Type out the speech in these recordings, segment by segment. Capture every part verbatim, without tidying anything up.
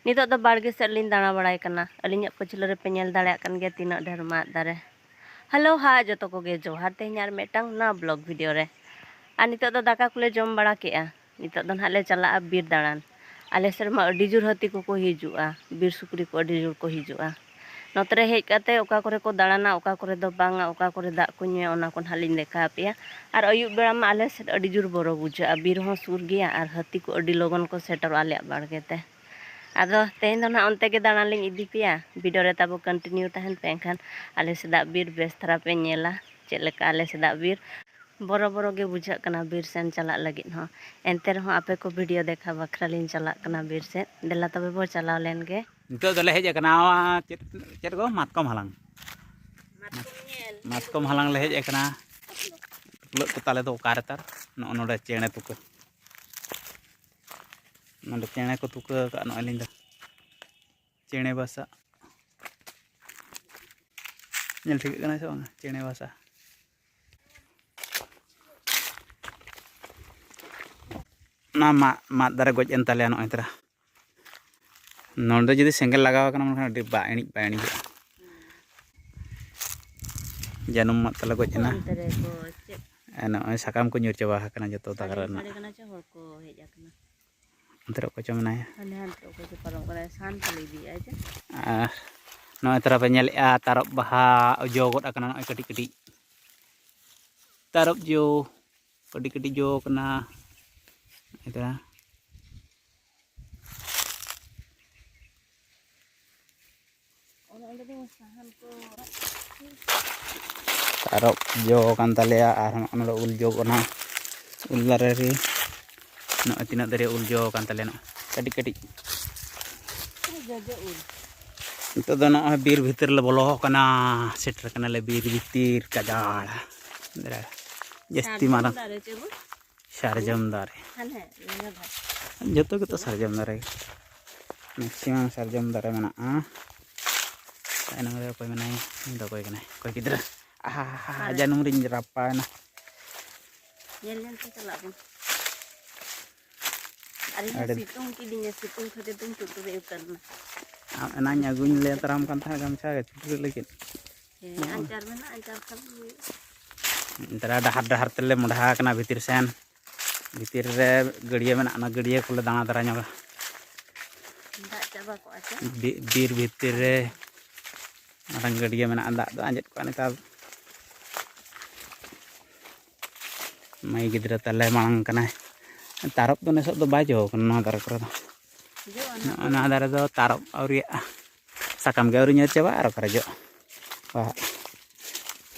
ᱱᱤᱛᱚᱜ ᱫᱚ ᱵᱟᱲᱜᱮ ᱥᱮᱫ ᱞᱤᱧ ᱫᱟᱬᱟ ᱵᱟᱲᱟᱭ ᱠᱟᱱᱟ᱾ ᱟᱹᱞᱤᱧᱟᱜ ᱯᱟᱹᱪᱷᱞᱟᱹ ᱨᱮᱯᱮ ᱧᱮᱞ ᱫᱟᱲᱮᱭᱟᱜ ᱠᱟᱱ ᱜᱮᱭᱟ ᱛᱤᱱᱟᱹᱜ ᱰᱷᱮᱨ ᱢᱟᱫ ᱫᱟᱨᱮ᱾ ᱦᱮᱞᱳ, ᱦᱟᱭ ᱡᱚᱛᱚ ᱠᱚᱜᱮ, ᱡᱚᱦᱟᱨ᱾ ᱛᱮᱦᱮᱧ ᱟᱨ ᱢᱤᱫᱴᱟᱝ ᱱᱟᱣᱟ ᱵᱞᱚᱜ ᱵᱷᱤᱰᱤᱭᱳ ᱨᱮ᱾ ᱟᱨ ᱱᱤᱛᱚᱜ ᱫᱚ ᱫᱟᱠᱟ ᱠᱚᱞᱮ ᱡᱚᱢ ᱵᱟᱲᱟ ᱠᱮᱜᱼᱟ᱾ ᱱᱤᱛᱚᱜ ᱫᱚ ᱱᱟᱦᱟᱜ ᱞᱮ ᱪᱟᱞᱟᱜᱼᱟ ᱵᱤᱨ ᱫᱟᱬᱟᱱ᱾ ᱟᱞᱮ ᱥᱮᱫ ᱢᱟ ᱟᱹᱰᱤ ᱡᱳᱨ ᱦᱟᱹᱛᱤ ᱠᱚᱠᱚ ᱦᱤᱡᱩᱜᱼᱟ, ᱵᱤᱨ ᱥᱩᱠᱨᱤ ᱠᱚ ᱟᱹᱰᱤ ᱡᱳᱨ ᱠᱚ ᱦᱤᱡᱩᱜᱼᱟ᱾ ᱱᱚᱛᱮ ᱨᱮ ᱦᱮᱡ ᱠᱟᱛᱮ ᱚᱠᱟ ᱠᱚᱨᱮ ᱠᱚ ᱫᱟᱬᱟᱱᱟ, ᱚᱠᱟ ᱠᱚᱨᱮ ᱫᱚ ᱵᱟᱝᱟ, ᱚᱠᱟ ᱠᱚᱨᱮ ᱫᱟᱜ ᱠᱚ ᱧᱩᱭᱟ, ᱚᱱᱟ ᱠᱚ ᱱᱟᱦᱟᱜ ᱞᱤᱧ ᱫᱮᱠᱷᱟᱣ ᱟᱯᱮᱭᱟ᱾ ᱟᱨ ᱟᱹᱭᱩᱵ ᱵᱮᱲᱟ ᱢᱟ ᱟᱞᱮ ᱥᱮᱫ ᱟᱹᱰᱤ ᱡᱳᱨ ᱵᱚᱨᱚ ᱵᱩᱡᱷᱟᱹᱜᱼᱟ, ᱵᱤᱨ ᱦᱚᱸ ᱥᱩᱨ ᱜᱮᱭᱟ ᱟᱨ ᱦᱟᱹᱛᱤ ᱠᱚ ᱟᱹᱰᱤ ᱞᱚᱜᱚᱱ ᱠᱚ ᱥᱮᱴᱮᱨᱚᱜᱼᱟ ᱟᱞᱮᱭᱟᱜ ᱵᱟᱲᱜᱮ ᱛᱮ᱾ ᱟᱫᱚ ᱛᱮᱦᱮᱧ ᱫᱚ ᱱᱟᱦᱟᱜ ᱚᱱᱛᱮ ᱜᱮ ᱫᱟᱬᱟᱱ ᱞᱤᱧ ᱤᱫᱤ ᱯᱮᱭᱟ᱾ ᱵᱷᱤᱰᱤᱭᱳ ᱨᱮ ᱛᱟᱵᱚ ᱠᱚᱱᱴᱤᱱᱤᱭᱩ ᱛᱟᱦᱮᱱ ᱯᱮ, ᱮᱱᱠᱷᱟᱱ ᱟᱞᱮ ᱥᱮᱫᱟᱜ ᱵᱤᱨ ᱵᱮᱥ ᱫᱷᱟᱨᱟ ᱯᱮ ᱧᱮᱞᱟ᱾ ᱪᱮᱫ ᱞᱮᱠᱟ ᱟᱞᱮ ᱥᱮᱫᱟᱜ ᱵᱤᱨ, ᱵᱚᱨᱚ ᱵᱚᱨᱚ ᱜᱮ ᱵᱩᱡᱷᱟᱹᱜ ᱠᱟᱱᱟ ᱵᱤᱨ ᱥᱮᱱ ᱪᱟᱞᱟᱜ ᱞᱟᱹᱜᱤᱫ ᱦᱚᱸ᱾ ᱮᱱᱛᱮ ᱨᱮᱦᱚᱸ ᱟᱯᱮ ᱠᱚ ᱵᱷᱤᱰᱤᱭᱳ ᱫᱮᱠᱷᱟᱣ ᱵᱟᱠᱷᱨᱟ ᱞᱤᱧ ᱪᱟᱞᱟᱜ ᱠᱟᱱᱟ ᱵᱤᱨ ᱥᱮᱫ᱾ ᱫᱮᱞᱟ ᱛᱚᱵᱮ ᱵᱚ ᱪᱟᱞᱟᱣ ᱞᱮᱱ ᱜᱮ᱾ ᱱᱤᱛᱚᱜ ᱫᱚᱞᱮ ᱦᱮᱡ ᱟᱠᱟᱱᱟ ᱪᱮᱫ, ᱪᱮᱫ ᱠᱚ ᱢᱟᱛᱠᱚᱢ ᱦᱟᱞᱟᱝ᱾ ᱢᱟᱛᱠᱚᱢ ᱦᱟᱞᱟᱝ ᱞᱮ ᱦᱮᱡ ᱟᱠᱟᱱᱟ᱾ ᱴᱩᱯᱞᱟᱹᱜ ᱠᱚ ᱛᱟᱞᱮ ᱫᱚ ᱚᱠᱟᱨᱮ ᱛᱟᱨ? ᱱᱚᱜᱼᱚ ᱱᱚᱰᱮ ᱪᱮᱬᱮ ᱛᱩᱠᱟᱹ᱾ ᱱᱚᱰᱮ ᱪᱮᱬᱮ ᱠᱚ ᱛᱩᱠᱟᱹ ᱟᱠᱟᱫ ᱱᱚᱜᱼᱚᱭ ᱞᱤᱧ ᱫᱚ᱾ ᱪᱮᱬᱮ ᱵᱟᱥᱟ᱾ ᱧᱮᱞ ᱴᱷᱤᱠᱟᱹᱜ ᱠᱟᱱᱟ ᱥᱮ ᱵᱟᱝ? ᱪᱮᱬᱮ ᱵᱟᱥᱟ᱾ ᱚᱱᱟ ᱢᱟᱫ, ᱢᱟᱫ ᱫᱟᱨᱮ ᱜᱚᱡ ᱮᱱ ᱛᱟᱞᱮᱭᱟ ᱱᱚᱜᱼᱚᱭ ᱛᱚᱨᱟ᱾ ᱱᱚᱰᱮ ᱡᱩᱫᱤ ᱥᱮᱸᱜᱮᱞ ᱞᱟᱜᱟᱣ ᱟᱠᱟᱱᱟ, ᱢᱮᱱᱠᱷᱟᱱ ᱟᱹᱰᱤ ᱵᱟᱭ ᱮᱬᱤᱡ, ᱵᱟᱭ ᱮᱬᱤᱡᱚᱜᱼᱟ᱾ ᱡᱟᱹᱱᱩᱢ ᱢᱟᱫ ᱛᱟᱞᱮ ᱜᱚᱡ ᱮᱱᱟ᱾ ᱚᱱᱛᱮ ᱨᱮ ᱠᱚ ᱪᱮᱫ ᱟᱨ ᱱᱚᱜᱼᱚᱭ ᱥᱟᱠᱟᱢ ᱠᱚ ᱧᱩᱨ ᱪᱟᱵᱟ ᱟᱠᱟᱱᱟ ᱡᱚᱛᱚ ᱫᱟᱨᱮ ᱥᱟᱰᱮ ᱨᱮᱱᱟᱜ᱾ ᱥᱟᱰᱮ ᱠᱟᱱᱟ ᱪᱚ, ᱦᱚᱲ ᱠᱚ ᱦᱮᱡ ᱟᱠᱟᱱᱟ᱾ ᱚᱱᱛᱮ ᱨᱮ ᱚᱠᱚᱭ ᱪᱚ ᱢᱮᱱᱟᱭᱟ᱾ ᱦᱟᱱᱮ ᱦᱟᱱᱛᱮ ᱚᱠᱚᱭ ᱪᱚ ᱯᱟᱨᱚᱢᱚᱜ ᱠᱟᱱᱟᱭ, ᱥᱟᱦᱟᱱ ᱠᱚ ᱞᱟᱹᱭ ᱤᱫᱤᱭᱮᱫᱼᱟ ᱪᱚ᱾ ᱟᱨ ᱱᱚᱜᱼᱚᱭ ᱛᱚᱨᱟ ᱯᱮ ᱧᱮᱞᱮᱫᱼᱟ, ᱛᱟᱨᱚᱵ ᱵᱟᱦᱟ ᱡᱚ ᱜᱚᱫ ᱟᱠᱟᱱᱟ, ᱱᱚᱜᱼᱚᱭ ᱠᱟᱹᱴᱤᱡ ᱠᱟᱹᱴᱤᱡ ᱛᱟᱨᱚᱵ ᱡᱚ, ᱠᱟᱹᱴᱤᱡ ᱠᱟᱹᱴᱤᱡ ᱡᱚ ᱠᱟᱱᱟ᱾ ᱱᱚᱜᱼᱚᱭ ᱛᱚᱨᱟ᱾ ᱚᱱᱮ ᱚᱸᱰᱮ ᱫᱚ ᱥᱟᱦᱟᱱ ᱠᱚ᱾ ᱛᱟᱨᱚᱵ ᱡᱚ ᱠᱟᱱ ᱛᱟᱞᱮᱭᱟ ᱟᱨ ᱱᱚᱜᱼᱚ ᱱᱚᱰᱮ ᱩᱞ ᱡᱚ ᱠᱟᱱᱟ᱾ ᱩᱞ ᱫᱟᱨᱮ ᱨᱮ ᱱᱚᱜᱼᱚᱭ ᱛᱤᱱᱟᱹᱜ ᱫᱟᱨᱮ ᱩᱞ ᱡᱚ ᱠᱟᱱ ᱛᱟᱞᱮᱭᱟ, ᱱᱚᱜᱼᱚᱭ ᱠᱟᱹᱴᱤᱡ ᱠᱟᱹᱴᱤᱡ᱾ ᱡᱚᱡᱚ ᱩᱞ᱾ ᱱᱤᱛᱚᱜ ᱫᱚ ᱱᱚᱜᱼᱚᱭ ᱵᱤᱨ ᱵᱷᱤᱛᱤᱨ ᱞᱮ ᱵᱚᱞᱚ ᱟᱠᱟᱱᱟ, ᱥᱮᱴᱮᱨ ᱠᱟᱱᱟᱞᱮ ᱵᱤᱨ ᱵᱷᱤᱛᱤᱨ ᱜᱟᱡᱟᱲ᱾ ᱡᱟᱹᱥᱛᱤ ᱥᱟᱨᱡᱚᱢ ᱢᱟᱨᱟᱝ ᱫᱟᱨᱮ ᱪᱮ ᱵᱚ? ᱥᱟᱨᱡᱚᱢ ᱫᱟᱨᱮ᱾ ᱦᱟᱱᱮ ᱱᱤᱭᱟᱹ ᱵᱷᱟᱜᱽ᱾ ᱡᱚᱛᱚ ᱜᱮᱛᱚ ᱥᱟᱨᱡᱚᱢ ᱫᱟᱨᱮ ᱜᱮ᱾ ᱢᱮᱠᱥᱤᱢᱟᱢ ᱥᱟᱨᱡᱚᱢ ᱫᱟᱨᱮ ᱢᱮᱱᱟᱜᱼᱟ᱾ ᱛᱟᱭᱱᱚᱢ ᱨᱮ ᱚᱠᱚᱭ ᱢᱮᱱᱟᱭᱟ? ᱩᱱᱤ ᱫᱚ ᱚᱠᱚᱭ ᱠᱟᱱᱟᱭ? ᱚᱠᱚᱭ ᱜᱤᱫᱽᱨᱟᱹ? ᱟᱦᱟ, ᱦᱟ, ᱦᱟ, ᱚᱠᱟᱨᱮ? ᱡᱟᱹᱱᱩᱢ ᱨᱤᱧ ᱨᱟᱯᱟᱭᱮᱱᱟ᱾ ᱧᱮᱞ ᱧᱮᱞ ᱛᱮ ᱪᱟᱞᱟᱜ ᱵᱚᱱ᱾ ᱟᱨ ᱤᱧ ᱟᱹᱰᱤ ᱥᱤᱛᱩᱝ ᱠᱤᱫᱤᱧᱟ, ᱥᱤᱛᱩᱝ ᱠᱷᱟᱹᱛᱤᱨ ᱛᱮᱧ ᱪᱩᱴᱩᱨ ᱩᱛᱟᱹᱨ ᱮᱱᱟ᱾ ᱟᱢ ᱮᱱᱟᱝ ᱟᱹᱜᱩᱧ ᱞᱟᱹᱭ ᱛᱟᱨᱟᱢ ᱠᱟᱱ ᱛᱟᱦᱮᱸᱫ ᱜᱟᱢᱪᱷᱟ ᱜᱮ ᱪᱩᱴᱩᱨ ᱞᱟᱹᱜᱤᱫ᱾ ᱦᱮᱸ, ᱟᱧᱪᱟᱨ ᱢᱮᱱᱟᱜᱼᱟ, ᱟᱧᱪᱟᱨ ᱠᱷᱟᱱ ᱜᱮ᱾ ᱱᱮᱛᱟᱨ ᱰᱟᱦᱟᱨ ᱰᱟᱦᱟᱨ ᱛᱮᱞᱮ ᱢᱚᱰᱦᱟ ᱟᱠᱟᱱᱟ ᱵᱷᱤᱛᱤᱨ ᱥᱮᱱ᱾ ᱵᱷᱤᱛᱤᱨ ᱨᱮ ᱜᱟᱹᱰᱭᱟᱹ ᱢᱮᱱᱟᱜᱼᱟ, ᱚᱱᱟ ᱜᱟᱹᱰᱭᱟᱹ ᱠᱚᱞᱮ ᱫᱟᱬᱟ ᱫᱟᱨᱟ ᱧᱚᱜᱟ᱾ ᱫᱟᱜ ᱪᱟᱵᱟ ᱠᱚᱜᱼᱟ ᱪᱮ? ᱵᱤ-, ᱵᱤᱨ ᱵᱷᱤᱛᱤᱨ ᱨᱮ ᱢᱟᱨᱟᱝ ᱜᱟᱹᱰᱭᱟᱹ ᱢᱮᱱᱟᱜᱼᱟ, ᱫᱟᱜ ᱫᱚ ᱟᱸᱡᱮᱫ ᱠᱚᱜᱼᱟ ᱱᱮᱛᱟᱨ᱾ ᱢᱟᱹᱭ ᱜᱤᱫᱽᱨᱟᱹ ᱛᱟᱞᱮ ᱢᱟᱲᱟᱝ ᱠᱟᱱᱟᱭ᱾ ᱛᱟᱨᱚᱵ ᱫᱚ ᱱᱮᱥᱚᱜ ᱫᱚ ᱵᱟᱭ ᱡᱚ ᱠᱟᱱᱟ ᱱᱚᱣᱟ ᱫᱟᱨᱮ ᱠᱚᱨᱮ ᱫᱚ᱾ ᱡᱚᱜᱼᱟ ᱱᱚᱜᱼᱚ ᱱᱚᱣᱟ ᱫᱟᱨᱮ ᱫᱚ ᱛᱟᱨᱚᱵ ᱟᱹᱣᱨᱤᱭᱟᱜᱼᱟ, ᱥᱟᱠᱟᱢ ᱜᱮ ᱟᱹᱣᱨᱤ ᱧᱩᱨ ᱪᱟᱵᱟᱜᱼᱟ, ᱟᱨ ᱚᱠᱟᱨᱮ ᱡᱚᱜᱼᱟ? ᱵᱟᱦᱟ᱾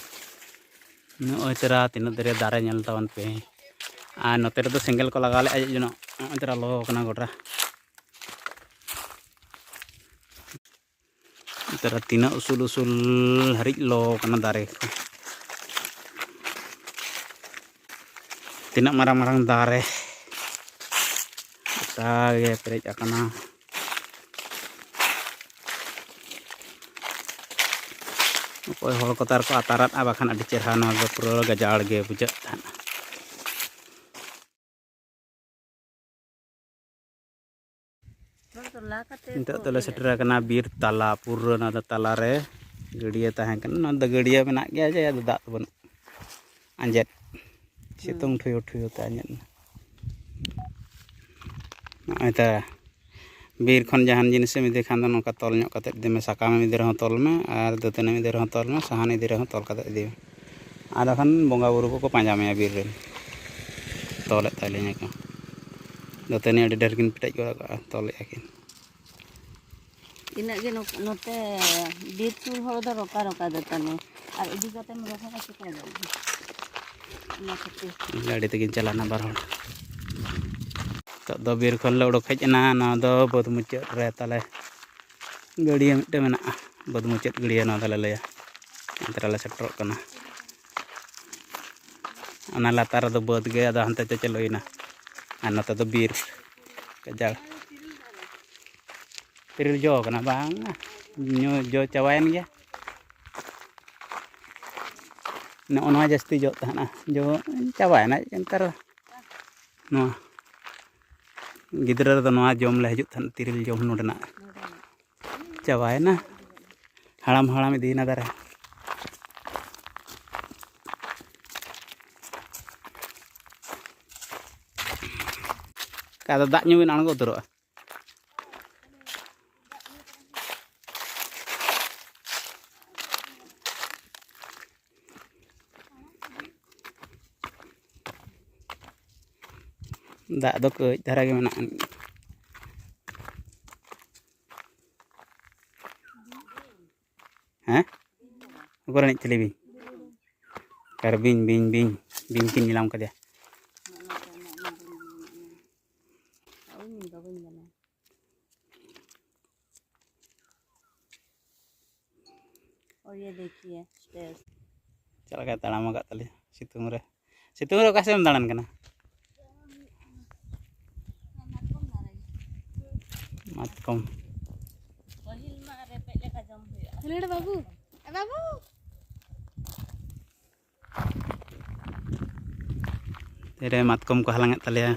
ᱱᱚᱜᱼᱚᱭ ᱛᱚᱨᱟ ᱛᱤᱱᱟᱹᱜ ᱫᱟᱨᱮ, ᱫᱟᱨᱮ ᱧᱮᱞ ᱛᱟᱵᱚᱱ ᱯᱮ᱾ ᱟᱨ ᱱᱚᱛᱮ ᱨᱮᱫᱚ ᱥᱮᱸᱜᱮᱞ ᱠᱚ ᱞᱟᱜᱟᱣ ᱞᱮᱫᱼᱟ, ᱡᱮᱱᱚ ᱱᱚᱜᱼᱚᱭ ᱛᱚᱨᱟ ᱞᱚ ᱠᱟᱱᱟ ᱜᱚᱴᱟ᱾ ᱱᱚᱛᱮ ᱨᱮ ᱛᱤᱱᱟᱹᱜ ᱩᱥᱩᱞ ᱩᱥᱩᱞ ᱦᱟᱹᱨᱤᱡ ᱞᱚ ᱠᱟᱱᱟ ᱫᱟᱨᱮ ᱠᱚ᱾ ᱛᱤᱱᱟᱹᱜ ᱢᱟᱨᱟᱝ ᱢᱟᱨᱟᱝ ᱫᱟᱨᱮ ᱜᱚᱴᱟ ᱜᱮ ᱯᱮᱨᱮᱡ ᱟᱠᱟᱱᱟ᱾ ᱚᱠᱚᱭ ᱦᱚᱲ ᱠᱚ ᱛᱟᱨ ᱠᱚ ᱟᱛᱟᱨᱟᱫᱼᱟ, ᱵᱟᱠᱷᱟᱱ ᱟᱹᱰᱤ ᱪᱮᱦᱨᱟ ᱱᱚᱣᱟ ᱫᱚ ᱯᱩᱨᱟᱹ ᱜᱟᱡᱟᱲ ᱜᱮ ᱵᱩᱡᱷᱟᱹᱜ ᱛᱟᱦᱮᱱᱟ᱾ ᱦᱚᱲ ᱫᱚ ᱞᱟ ᱠᱟᱛᱮ ᱱᱤᱛᱚᱜ ᱠᱚ ᱫᱚᱞᱮ ᱮᱨᱮᱫ ᱥᱮᱴᱮᱨ ᱟᱠᱟᱱᱟ ᱵᱤᱨ ᱛᱟᱞᱟ, ᱯᱩᱨᱟᱹ ᱱᱚᱣᱟ ᱫᱚ ᱛᱟᱞᱟᱨᱮ ᱜᱟᱹᱰᱭᱟᱹ ᱛᱟᱦᱮᱸ ᱠᱟᱱᱟ᱾ ᱱᱚᱣᱟ ᱫᱚ ᱜᱟᱹᱰᱭᱟᱹ ᱢᱮᱱᱟᱜ ᱜᱮᱭᱟ ᱡᱮ, ᱟᱫᱚ ᱫᱟᱜ ᱫᱚ ᱵᱟᱹᱱᱩᱜ, ᱟᱸᱡᱮᱫ, ᱥᱤᱛᱩᱝ ᱦᱩᱸ᱾ ᱴᱷᱩᱭᱳ ᱴᱷᱩᱭᱳ ᱛᱮ ᱟᱸᱡᱮᱫ ᱮᱱᱟ᱾ ᱱᱚᱜᱼᱚᱭ ᱛᱚ, ᱵᱤᱨ ᱠᱷᱚᱱ ᱡᱟᱦᱟᱱ ᱡᱤᱱᱤᱥᱮᱢ ᱤᱫᱤ ᱠᱷᱟᱱ ᱫᱚ ᱱᱚᱝᱠᱟ ᱛᱚᱞ ᱧᱚᱜ ᱠᱟᱛᱮᱫ ᱤᱫᱤ ᱢᱮ, ᱥᱟᱠᱟᱢᱮᱢ ᱤᱫᱤ ᱨᱮᱦᱚᱸ ᱛᱚᱞ ᱢᱮ, ᱟᱨ ᱫᱟᱹᱛᱟᱹᱱᱤᱢ ᱤᱫᱤ ᱨᱮᱦᱚᱸ ᱛᱚᱞ ᱢᱮ, ᱥᱟᱦᱟᱱ ᱤᱫᱤ ᱨᱮᱦᱚᱸ ᱛᱚᱞ ᱠᱟᱛᱮᱫ ᱤᱫᱤ ᱢᱮ᱾ ᱟᱫᱚ ᱠᱷᱟᱱ ᱵᱚᱸᱜᱟ ᱵᱩᱨᱩ ᱠᱚᱠᱚ ᱯᱟᱸᱡᱟ ᱢᱮᱭᱟ ᱵᱤᱨ ᱨᱮᱱ, ᱛᱚᱞᱮᱫ ᱛᱟᱹᱞᱤᱧᱟ ᱠᱚ᱾ ᱫᱟᱹᱛᱟᱹᱱᱤ ᱟᱹᱰᱤ ᱰᱷᱮᱨ ᱠᱤᱱ ᱯᱮᱴᱮᱡ ᱜᱚᱫ ᱟᱠᱟᱫᱼᱟ, ᱛᱚᱞᱮᱫᱼᱟ ᱠᱤᱱ᱾ ᱤᱱᱟᱹᱜ ᱜᱮ ᱱᱚ-, ᱱᱚᱛᱮ ᱵᱤᱨ ᱥᱩᱨ ᱦᱚᱲ ᱫᱚ ᱨᱚᱠᱟ ᱨᱚᱠᱟ ᱫᱟᱹᱛᱟᱹᱱᱤ, ᱟᱨ ᱤᱫᱤ ᱠᱟᱛᱮᱢ ᱨᱚᱦᱚᱭᱟ ᱪᱤᱠᱟᱹᱭᱟᱢ? ᱚᱱᱟ ᱠᱷᱟᱹᱛᱤᱨ᱾ ᱜᱟᱹᱰᱤ ᱛᱮᱠᱤᱱ ᱪᱟᱞᱟᱣᱱᱟ ᱵᱟᱨ ᱦᱚᱲ᱾ ᱱᱤᱛᱚᱜ ᱫᱚ ᱵᱤᱨ ᱠᱷᱚᱱ ᱞᱮ ᱩᱰᱩᱠ ᱦᱮᱡ ᱮᱱᱟ᱾ ᱱᱚᱣᱟ ᱫᱚ ᱵᱟᱹᱫᱽ ᱢᱩᱪᱟᱹᱫ ᱨᱮ ᱛᱟᱞᱮ ᱜᱟᱹᱰᱭᱟᱹ ᱢᱤᱫᱴᱮᱱ ᱢᱮᱱᱟᱜᱼᱟ, ᱵᱟᱹᱫᱽ ᱢᱩᱪᱟᱹᱫ ᱜᱟᱹᱰᱭᱟᱹ ᱱᱚᱣᱟ ᱫᱚᱞᱮ ᱞᱟᱹᱭᱟ᱾ ᱚᱱᱛᱮ ᱨᱮᱞᱮ ᱥᱮᱴᱮᱨᱚᱜ ᱠᱟᱱᱟ᱾ ᱚᱱᱟ ᱞᱟᱛᱟᱨ ᱨᱮᱫᱚ ᱵᱟᱹᱫᱽ ᱜᱮ, ᱟᱫᱚ ᱦᱟᱱᱛᱮ ᱛᱮ ᱪᱟᱹᱞᱩᱭᱮᱱᱟ᱾ ᱟᱨ ᱱᱚᱛᱮ ᱫᱚ ᱵᱤᱨ ᱜᱟᱡᱟᱲ᱾ ᱛᱤᱨᱤᱞ ᱡᱚ ᱠᱟᱱᱟ? ᱵᱟᱝ, ᱧᱩ ᱡᱚ ᱪᱟᱵᱟᱭᱮᱱ ᱜᱮᱭᱟ᱾ ᱱᱚᱜᱼᱚ ᱱᱚᱣᱟ ᱡᱟᱹᱥᱛᱤ ᱡᱚᱜ ᱛᱟᱦᱮᱱᱟ, ᱡᱚ ᱪᱟᱵᱟᱭᱮᱱᱟ ᱱᱮᱛᱟᱨ᱾ ᱱᱚᱣᱟ ᱜᱤᱫᱽᱨᱟᱹ ᱨᱮᱫᱚ ᱱᱚᱣᱟ ᱡᱚᱢ ᱞᱮ ᱦᱤᱡᱩᱜ ᱛᱟᱦᱮᱸᱫ, ᱛᱤᱨᱤᱞ ᱡᱚᱢ ᱱᱚᱰᱮᱱᱟᱜ᱾ ᱪᱟᱵᱟᱭᱮᱱᱟ, ᱦᱟᱲᱟᱢ ᱦᱟᱲᱟᱢ ᱤᱫᱤᱭᱮᱱᱟ ᱫᱟᱨᱮ᱾ ᱟᱫᱚ ᱫᱟᱜ ᱧᱩ ᱵᱤᱱ ᱟᱬᱜᱚ ᱩᱛᱟᱹᱨᱚᱜᱼᱟ᱾ ᱫᱟᱜ ᱫᱚ ᱠᱟᱹᱡ ᱫᱷᱟᱨᱟ ᱜᱮ ᱢᱮᱱᱟᱜᱼᱟ᱾ ᱦᱮᱸ? ᱚᱠᱟᱨᱮ ᱮᱱᱮᱡ ᱛᱟᱞᱮ ᱵᱤᱧ? ᱚᱠᱟᱨᱮ ᱵᱤᱧ, ᱵᱤᱧ, ᱵᱤᱧ? ᱵᱤᱧ ᱠᱤᱱ ᱧᱮᱞᱟᱢ ᱠᱟᱫᱮᱭᱟ᱾ और ये देखिए stairs। ᱪᱮᱫ ᱞᱮᱠᱟᱭ ᱛᱟᱲᱟᱢ ᱟᱠᱟᱫ ᱛᱟᱞᱮᱭᱟ ᱥᱤᱛᱩᱝ ᱨᱮ᱾ ᱥᱤᱛᱩᱝ ᱨᱮ ᱚᱠᱟ ᱥᱮᱫ ᱮᱢ ᱫᱟᱬᱟᱱ ᱠᱟᱱᱟ? ᱢᱟᱛᱠᱚᱢ᱾ ᱯᱟᱹᱦᱤᱞ ᱢᱟ ᱨᱮᱯᱮᱡ ᱞᱮᱠᱟ ᱡᱚᱢ ᱦᱩᱭᱩᱜᱼᱟ᱾ ᱠᱷᱮᱞᱳᱰ ᱵᱟᱹᱵᱩ, ᱮ ᱵᱟᱹᱵᱩ᱾ ᱛᱤᱨᱮ ᱢᱟᱛᱠᱚᱢ ᱠᱚ ᱦᱟᱞᱟᱝᱮᱫ ᱛᱟᱞᱮᱭᱟ,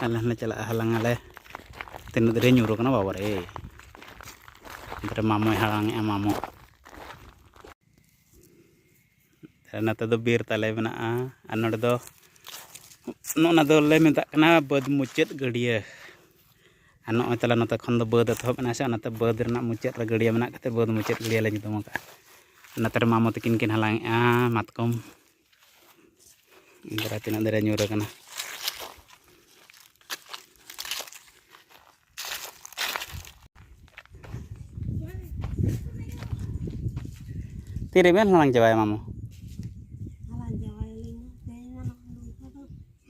ᱟᱞᱮ ᱦᱚᱸᱞᱮ ᱪᱟᱞᱟᱜᱼᱟ ᱦᱟᱞᱟᱝ ᱟᱞᱮ᱾ ᱛᱤᱱᱟᱹᱜ ᱫᱤᱱ ᱨᱮ ᱧᱩᱨ ᱟᱠᱟᱱᱟ ᱵᱟᱵᱟ ᱨᱮ᱾ ᱚᱱᱛᱮ ᱨᱮ ᱢᱟᱢᱚᱭ ᱦᱟᱞᱟᱝᱮᱜᱼᱟ, ᱢᱟᱢᱚ᱾ ᱟᱨ ᱱᱚᱛᱮ ᱫᱚ ᱵᱤᱨ ᱛᱟᱞᱮ ᱢᱮᱱᱟᱜᱼᱟ᱾ ᱟᱨ ᱱᱚᱰᱮ ᱫᱚ, ᱱᱚᱜᱼᱱᱟ ᱫᱚᱞᱮ ᱢᱮᱛᱟᱜ ᱠᱟᱱᱟ ᱵᱟᱹᱫᱽ ᱢᱩᱪᱟᱹᱫ ᱜᱟᱹᱰᱭᱟᱹ᱾ ᱟᱨ ᱱᱚᱜᱼᱚᱭ ᱛᱟᱞᱮ ᱱᱚᱛᱮ ᱠᱷᱚᱱ ᱫᱚ ᱵᱟᱹᱫᱽ ᱮᱛᱚᱦᱚᱵ ᱮᱱᱟ ᱥᱮ, ᱚᱱᱟᱛᱮ ᱵᱟᱹᱫᱽ ᱨᱮᱱᱟᱜ ᱢᱩᱪᱟᱹᱫ ᱨᱮ ᱜᱟᱹᱰᱭᱟᱹ ᱢᱮᱱᱟᱜ ᱠᱷᱟᱹᱛᱤᱨ ᱵᱟᱹᱫᱽ ᱢᱩᱪᱟᱹᱫ ᱜᱟᱹᱰᱭᱟᱹ ᱞᱮ ᱧᱩᱛᱩᱢ ᱟᱠᱟᱫᱼᱟ᱾ ᱱᱚᱛᱮ ᱨᱮ ᱢᱟᱢᱚ ᱛᱟᱹᱠᱤᱱ ᱠᱤᱱ ᱦᱟᱞᱟᱝᱮᱜᱼᱟ ᱢᱟᱛᱠᱚᱢ᱾ ᱫᱟᱨᱟ ᱛᱤᱱᱟᱹᱜ ᱫᱟᱨᱮ ᱧᱩᱨ ᱟᱠᱟᱱᱟ᱾ ᱛᱤᱨᱮᱵᱮᱱ ᱦᱟᱞᱟᱝ ᱪᱟᱵᱟᱭᱟ ᱢᱟᱢᱚ?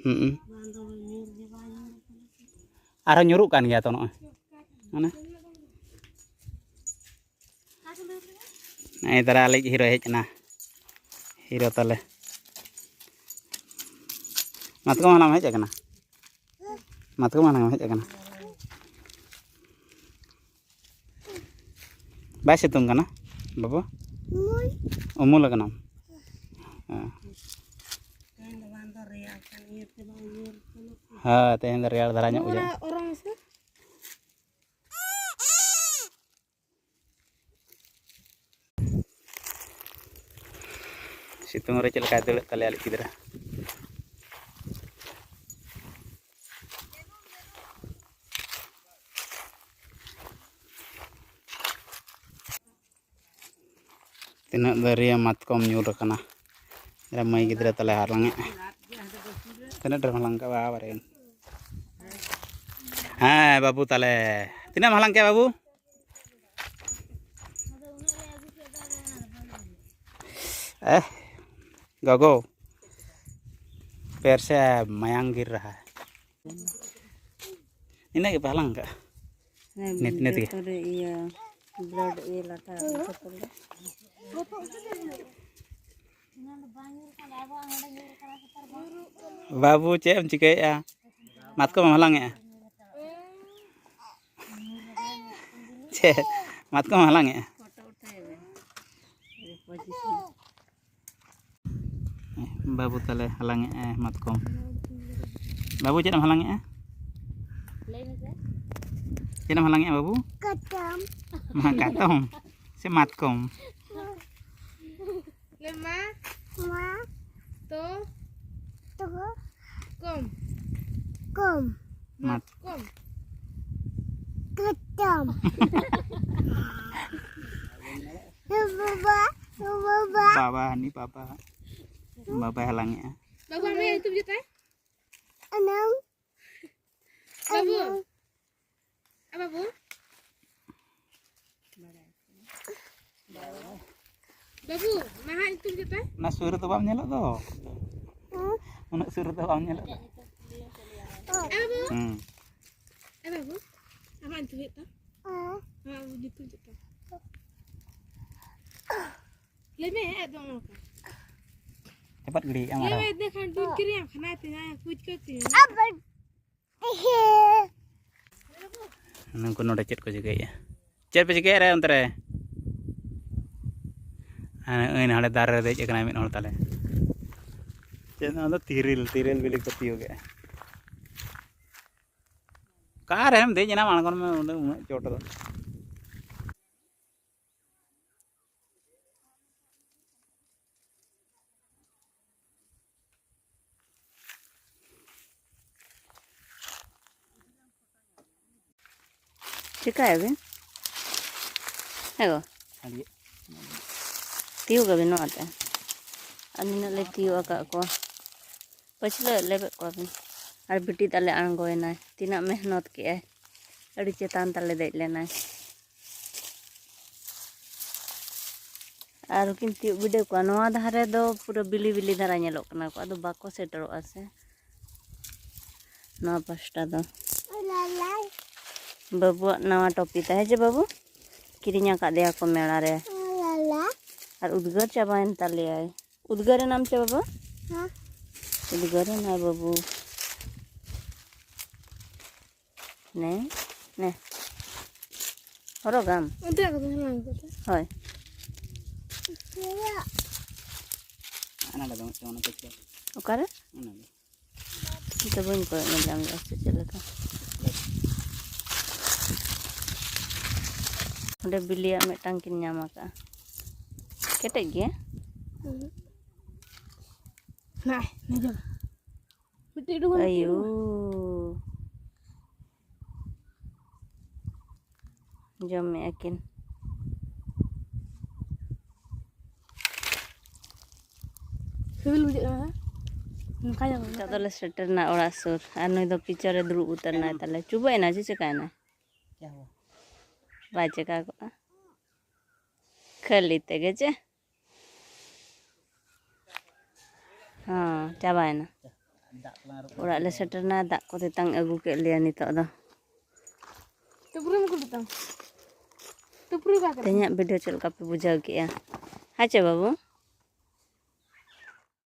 ᱦᱩᱸ᱾ ᱟᱨᱦᱚᱸ ᱧᱩᱨᱩᱜ ᱠᱟᱱ ᱜᱮᱭᱟ ᱛᱚ ᱱᱚᱜᱼᱚᱭ᱾ ᱢᱟᱱᱮ ᱱᱮᱜᱼᱮ ᱫᱟᱨᱟ ᱟᱞᱮᱭᱤᱡ ᱦᱤᱨᱳᱭ ᱦᱮᱡ ᱮᱱᱟ᱾ ᱦᱤᱨᱳ ᱛᱟᱞᱮ᱾ ᱢᱟᱛᱠᱚᱢ ᱦᱟᱞᱟᱝ ᱦᱮᱡ ᱟᱠᱟᱱᱟ? ᱢᱟᱛᱠᱚᱢ ᱦᱟᱞᱟᱝ ᱦᱮᱡ ᱟᱠᱟᱱᱟ? ᱵᱟᱭ ᱥᱤᱛᱩᱝ ᱠᱟᱱᱟ ᱵᱟᱹᱵᱩ? ᱩᱢᱩᱞ ᱟᱠᱟᱱᱟᱢ? ᱦᱮᱸ᱾ ᱦᱮᱸ, ᱛᱮᱦᱮᱧ ᱫᱚ ᱨᱮᱭᱟᱲ ᱫᱷᱟᱨᱟ ᱧᱚᱜ ᱵᱩᱡᱷᱟᱹᱜᱼᱟ᱾ ᱚᱨᱟᱝ ᱢᱮᱥᱮ᱾ ᱥᱤᱛᱩᱝ ᱨᱮ ᱪᱮᱫ ᱞᱮᱠᱟᱭ ᱫᱟᱹᱲᱮᱫ ᱛᱟᱞᱮᱭᱟ ᱟᱞᱮ ᱜᱤᱫᱽᱨᱟᱹ᱾ ᱛᱤᱱᱟᱹᱜ ᱫᱟᱨᱮ ᱢᱟᱛᱠᱚᱢ ᱧᱩᱨ ᱟᱠᱟᱱᱟ᱾ ᱢᱟᱹᱭ ᱜᱤᱫᱽᱨᱟᱹ ᱛᱟᱞᱮ ᱦᱟᱞᱟᱝ ᱮᱫ᱾ ᱛᱤᱱᱟᱹᱜ ᱰᱷᱮᱨ ᱦᱟᱞᱟᱝ ᱠᱟᱜᱼᱟ ᱵᱟᱵᱟ ᱨᱮ᱾ ᱦᱮᱸ ᱵᱟᱹᱵᱩ, ᱛᱟᱞᱮ ᱛᱤᱱᱟᱹᱜ ᱮᱢ ᱦᱟᱞᱟᱝ ᱠᱮᱜᱼᱟ ᱵᱟᱹᱵᱩ? ᱮ ᱜᱚᱜᱚ, ᱯᱮᱨ ᱥᱮ ᱢᱟᱭᱟᱝ ᱜᱤᱨ ᱨᱟᱦᱟ ᱦᱮ᱾ ᱤᱱᱟᱹᱜ ᱜᱮᱯᱮ ᱦᱟᱞᱟᱝ ᱠᱟᱜᱼᱟ? ᱦᱮᱸ, ᱱᱤᱛ, ᱱᱤᱛ ᱜᱮ᱾ ᱡᱚᱛᱚ ᱨᱮ ᱤᱭᱟᱹ, blood ᱤᱭᱟᱹ ᱞᱟᱴᱷᱟ ᱠᱚ ᱛᱚᱞᱟ᱾ ᱵᱟᱹᱵᱩ, ᱪᱮᱫ ᱮᱢ ᱪᱤᱠᱟᱹᱭᱮᱫᱼᱟ? ᱢᱟᱛᱠᱚᱢ ᱮᱢ ᱦᱟᱞᱟᱝ ᱮᱫᱼᱟ? ᱪᱮᱫ ᱢᱟᱛᱠᱚᱢ ᱮᱢ ᱦᱟᱞᱟᱝ ᱮᱫᱼᱟ? ᱵᱟᱹᱵᱩ ᱛᱟᱞᱮ ᱦᱟᱞᱟᱝ ᱮᱫᱼᱟᱭ ᱢᱟᱛᱠᱚᱢ᱾ ᱵᱟᱹᱵᱩ, ᱪᱮᱫ ᱮᱢ ᱦᱟᱞᱟᱝ ᱮᱫᱼᱟ? ᱞᱟᱹᱭ ᱢᱮᱥᱮ᱾ ᱪᱮᱫ ᱮᱢ ᱦᱟᱞᱟᱝ ᱮᱫᱼᱟ ᱵᱟᱹᱵᱩ? ᱠᱟᱴᱟᱢ᱾ ᱢᱟ, ᱠᱟᱴᱚᱢ ᱥᱮ ᱢᱟᱛᱠᱚᱢ? ᱞᱟᱹᱭ ᱢᱟ᱾ ᱢᱟ᱾ ᱛᱚ᱾ ᱛᱚ᱾ ᱠᱚᱢ᱾ ᱠᱚᱢ᱾ ᱢᱟᱛ- ᱢᱟᱛᱠᱚᱢ᱾ ᱠᱟᱴᱟᱢ᱾ ᱵᱟᱵᱟ, ᱵᱟᱵᱟ᱾ ᱵᱟᱵᱟ, ᱦᱟᱹᱱᱤ ᱵᱟᱵᱟ᱾ ᱵᱟᱵᱟᱭ ᱦᱟᱞᱟᱝ ᱮᱫᱼᱟ᱾ ᱵᱟᱹᱵᱩ, ᱟᱢᱟᱜ ᱧᱩᱛᱩᱢ ᱪᱮᱫ ᱛᱟᱭ? ᱟᱱᱟᱢ᱾ ᱵᱟᱹᱵᱩ᱾ ᱟᱱᱟᱢ᱾ ᱮ ᱵᱟᱹᱵᱩ᱾ ᱵᱟᱹᱵᱩ, ᱱᱟᱦᱟᱜ ᱧᱩᱛᱩᱢ ᱪᱮᱫ ᱛᱟᱭ? ᱚᱱᱟ ᱥᱩᱨ ᱨᱮᱫᱚ ᱵᱟᱢ ᱧᱮᱞᱚᱜ ᱫᱚ᱾ ᱦᱮᱸ? ᱩᱱᱟᱹᱜ ᱥᱩᱨ ᱨᱮᱫᱚ ᱵᱟᱢ ᱧᱮᱞᱚᱜ ᱫᱚ᱾ ᱮ ᱵᱟᱹᱵᱩ᱾ ᱦᱩᱸ᱾ ᱮ ᱵᱟᱹᱵᱩ, ᱟᱢᱟᱜ ᱧᱩᱛᱩᱢ ᱪᱮᱫ ᱛᱟᱢ? ᱦᱮᱸ᱾ ᱟᱢᱟᱜ ᱧᱩᱛᱩᱢ ᱪᱮᱫ ᱛᱟᱢ? ᱞᱟᱹᱭ ᱢᱮ, ᱮ ᱫᱚ ᱚᱱᱠᱟ᱾ ᱪᱟᱯᱟᱫ ᱜᱤᱰᱤᱭᱮᱫ ᱟᱢ ᱞᱟᱹᱭ ᱟᱨᱦᱚᱸ᱾ ᱢᱮ, ᱤᱧ ᱫᱚ ᱠᱷᱟᱱ ᱫᱩᱞ ᱠᱤᱨᱤᱧᱟᱢ ᱠᱷᱟᱱᱟ ᱛᱤᱧᱟ, ᱠᱩᱪ ᱠᱚ ᱛᱤᱧᱟ᱾ ᱟᱵᱟᱨ᱾ ᱱᱩᱠᱩ ᱱᱚᱰᱮ ᱪᱮᱫ ᱠᱚ ᱪᱤᱠᱟᱹᱭᱮᱫᱼᱟ? ᱪᱮᱫ ᱯᱮ ᱪᱤᱠᱟᱹᱭᱮᱫ ᱨᱮ ᱚᱱᱛᱮ ᱨᱮ? ᱦᱮᱸ, ᱟᱹᱭ ᱦᱟᱸᱰᱮ ᱫᱟᱨᱮ ᱨᱮ ᱫᱮᱡ ᱟᱠᱟᱱᱟᱭ ᱢᱤᱫ ᱦᱚᱲ ᱛᱟᱞᱮ᱾ ᱪᱮᱫ ᱱᱚᱣᱟ ᱫᱚ ᱛᱤᱨᱤᱞ, ᱛᱤᱨᱤᱞ ᱵᱤᱞᱤ ᱠᱚ ᱛᱤᱭᱳᱜᱮᱜᱼᱟ᱾ ᱚᱠᱟ ᱨᱮᱢ ᱫᱮᱡ ᱮᱱᱟ, ᱟᱬᱜᱚᱱ ᱢᱮ ᱩᱱᱟᱹᱜ, ᱩᱱᱟᱹᱜ ᱪᱚᱴ ᱨᱮ᱾ ᱪᱤᱠᱟᱹᱭᱟᱵᱤᱱ? ᱦᱮᱸ ᱜᱚ? ᱛᱤᱭᱳᱜᱟᱵᱤᱱ ᱱᱚᱣᱟᱛᱮ᱾ ᱟᱨ ᱱᱤᱱᱟᱹᱜ ᱞᱮ ᱛᱤᱭᱳᱜ ᱟᱠᱟᱫ ᱠᱚᱣᱟ᱾ ᱯᱟᱹᱪᱷᱞᱟᱹ ᱞᱮᱵᱮᱫ ᱠᱚᱣᱟᱵᱤᱱ᱾ ᱟᱨ ᱵᱤᱴᱤ ᱛᱟᱞᱮ ᱟᱬᱜᱚᱭᱮᱱᱟᱭ᱾ ᱛᱤᱱᱟᱹᱜ ᱢᱮᱦᱱᱚᱛ ᱠᱮᱜᱼᱟᱭ᱾ ᱟᱹᱰᱤ ᱪᱮᱛᱟᱱ ᱛᱟᱞᱮ ᱫᱮᱡ ᱞᱮᱱᱟᱭ᱾ ᱟᱨ ᱠᱤᱱ ᱛᱤᱭᱳᱜ ᱵᱤᱰᱟᱹᱣ ᱠᱚᱣᱟ᱾ ᱱᱚᱣᱟ ᱫᱷᱟᱨᱮ ᱫᱚ ᱯᱩᱨᱟᱹ ᱵᱤᱞᱤ ᱵᱤᱞᱤ ᱫᱷᱟᱨᱟ ᱧᱮᱞᱚᱜ ᱠᱟᱱᱟ ᱠᱚ, ᱟᱫᱚ ᱵᱟᱠᱚ ᱥᱮᱴᱮᱨᱚᱜᱼᱟ ᱥᱮ᱾ ᱱᱚᱣᱟ ᱯᱟᱥᱴᱟ ᱫᱚ ᱵᱟᱹᱵᱩᱣᱟᱜ ᱱᱟᱣᱟ ᱴᱚᱯᱤ ᱛᱟᱭ, ᱦᱮᱸ ᱪᱮ ᱵᱟᱹᱵᱩ? ᱠᱤᱨᱤᱧ ᱟᱠᱟᱫᱮᱭᱟ ᱠᱚ ᱢᱮᱞᱟ ᱨᱮ᱾ ᱟᱨ ᱩᱫᱽᱜᱟᱹᱨ ᱪᱟᱵᱟᱭᱮᱱ ᱛᱟᱞᱮᱭᱟᱭ᱾ ᱩᱫᱽᱜᱟᱹᱨ ᱮᱱᱟᱢ ᱪᱮ ᱵᱟᱹᱵᱩ? ᱩᱫᱽᱜᱟᱹᱨ ᱮᱱᱟᱭ ᱵᱟᱹᱵᱩ᱾ ᱱᱮ, ᱱᱮ᱾ ᱦᱚᱨᱚᱜᱟᱢ? ᱚᱱᱛᱮ ᱠᱚᱫᱚ ᱦᱮᱞᱟᱝ ᱠᱚᱛᱮ᱾ ᱦᱳᱭ᱾ ᱚᱱᱟ ᱫᱚ ᱵᱟᱹᱱᱩᱜ ᱛᱟᱵᱚᱱᱟ ᱯᱟᱹᱪᱷᱞᱟᱹ᱾ ᱚᱠᱟᱨᱮ? ᱚᱱᱟ ᱫᱚ᱾ ᱤᱧ ᱫᱚ ᱵᱟᱹᱧ ᱠᱚᱭᱚᱜ ᱧᱮᱞ ᱧᱟᱢ ᱞᱮᱫᱟ ᱥᱮ ᱪᱮᱫ ᱞᱮᱠᱟ᱾ ᱚᱸᱰᱮ ᱵᱤᱞᱤᱭᱟᱜ ᱢᱤᱫᱴᱟᱝ ᱠᱤᱱ ᱧᱟᱢ ᱟᱠᱟᱫᱼᱟ᱾ ᱠᱮᱴᱮᱡ ᱜᱮᱭᱟ᱾ ᱱᱟᱭ, ᱱᱟᱭ ᱡᱚᱢ᱾ ᱢᱤᱫᱴᱤᱡ ᱩᱰᱩᱠ ᱮᱱ ᱟᱭᱳ᱾ ᱛᱤᱧ᱾ ᱡᱚᱢᱮᱜᱼᱟ ᱠᱤᱱ᱾ ᱥᱤᱵᱤᱞ ᱵᱩᱡᱷᱟᱹᱜ ᱠᱟᱱᱟ, ᱦᱮᱸ? ᱱᱚᱝᱠᱟ ᱧᱚᱜ ᱱᱤᱛᱚᱜ ᱫᱚᱞᱮ ᱥᱮᱴᱮᱨᱱᱟ ᱚᱲᱟᱜ ᱥᱩᱨ᱾ ᱟᱨ ᱱᱩᱭ ᱫᱚ ᱯᱤᱪᱷᱚᱱ ᱨᱮ ᱫᱩᱲᱩᱵ ᱩᱛᱟᱹᱨ ᱮᱱᱟᱭ ᱛᱟᱞᱮ᱾ ᱪᱩᱵᱟᱹᱜ ᱮᱱᱟᱭ ᱪᱮ ᱪᱮᱠᱟᱭᱮᱱᱟᱭ? ᱵᱟᱭ ᱪᱮᱠᱟ ᱠᱚᱜᱼᱟ᱾ ᱠᱷᱟᱹᱞᱤ ᱛᱮᱜᱮ ᱪᱮ? ᱦᱚᱸ, ᱪᱟᱵᱟᱭᱮᱱᱟ᱾ ᱚᱲᱟᱜ ᱞᱮ ᱥᱮᱴᱮᱨᱱᱟ, ᱫᱟᱜ ᱠᱚ ᱛᱮᱛᱟᱝ ᱟᱹᱜᱩ ᱠᱮᱫ ᱞᱮᱭᱟ ᱱᱤᱛᱚᱜ ᱫᱚ᱾ ᱛᱩᱯᱨᱩᱢ ᱠᱚ ᱛᱮᱛᱟᱝ᱾ ᱛᱩᱯᱨᱩᱢ ᱠᱚ ᱛᱮᱛᱟᱝ᱾ ᱛᱮᱦᱮᱧᱟᱜ ᱵᱷᱤᱰᱤᱭᱳ ᱪᱮᱫ ᱞᱮᱠᱟ ᱯᱮ ᱵᱩᱡᱷᱟᱹᱣ ᱠᱮᱜᱼᱟ? ᱦᱮᱸ ᱪᱮ ᱵᱟᱹᱵᱩ?